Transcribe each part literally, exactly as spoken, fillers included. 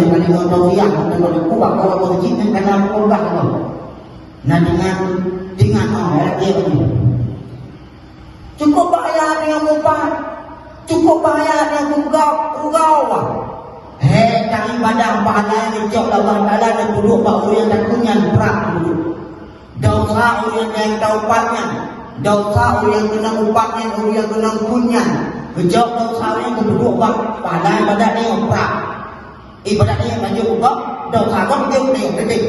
Kalau tausiah, kalau kubah, kalau masjid, kan kana kubah tu. Nah, dengan, dengan, oh, ya, dia tu. Cukup bahaya dengan upat. Cukup bahaya dengan rugau, rugau. Hei, tari badan pahala yang dicok Allah Taala dan duduk bak ureueng nyang takunyan prak dulu. Desya ureueng nyang taupat nyan, desya ureueng nyang keunong upat nyan, ureueng nyang keunong kun nyan. Geujok desya ureueng nyang geupeuduek bak pahala ibadat nyoe prak. Ibadat nyoe lanjut ubak desya gob jeuet nyoe, leudeh.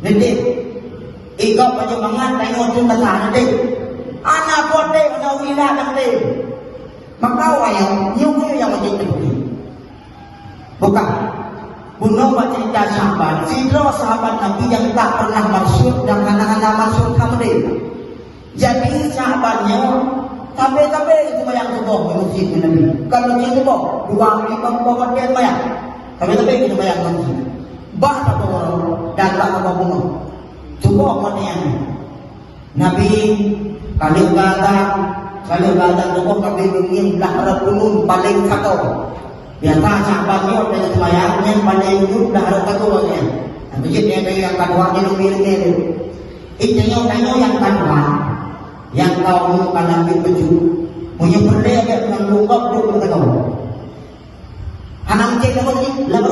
Leudeh. Igob baju mangat tanyoe tu teuka leudeh. Ana pote, ana wila dan leudeh. Maka wayang nyoe nyang wajéb teupeuki. Bukan. Bunoe bak cerita sahabat, sidroe sahabat Nabi nyang tak pernah maksud dan hana-hana maksud ka meudeh. Jadi sahabat nyoe sabe-sabe seumayang suboh di masjid Nabi. Bukan masjid suboh, dua imam boh watèe seumayang. Sabe-sabe seumayang di masjid. Bah saboh dan bah saboh bunoe. Suboh watèe nyan. Nabi, ka lheueh geuazan, ka lheueh geuazan suboh Nabi geungieng blah rot ulôn paleng sagoe. Biasa sahabat nyoe bila seumayang nyan paleng ulôn blah rot sagoe nyan. Nabi jeuet nyan nyang ka dua nyan leungui-leungui tu. Ih, tanyoe-tanyoe nyang ka dua, nyang ka ulôn ka Nabi peujeuet. Meunyoe peureulèe bèk ngon lôn gob duek lam sagoe. Hana meucék sagoe jih, lam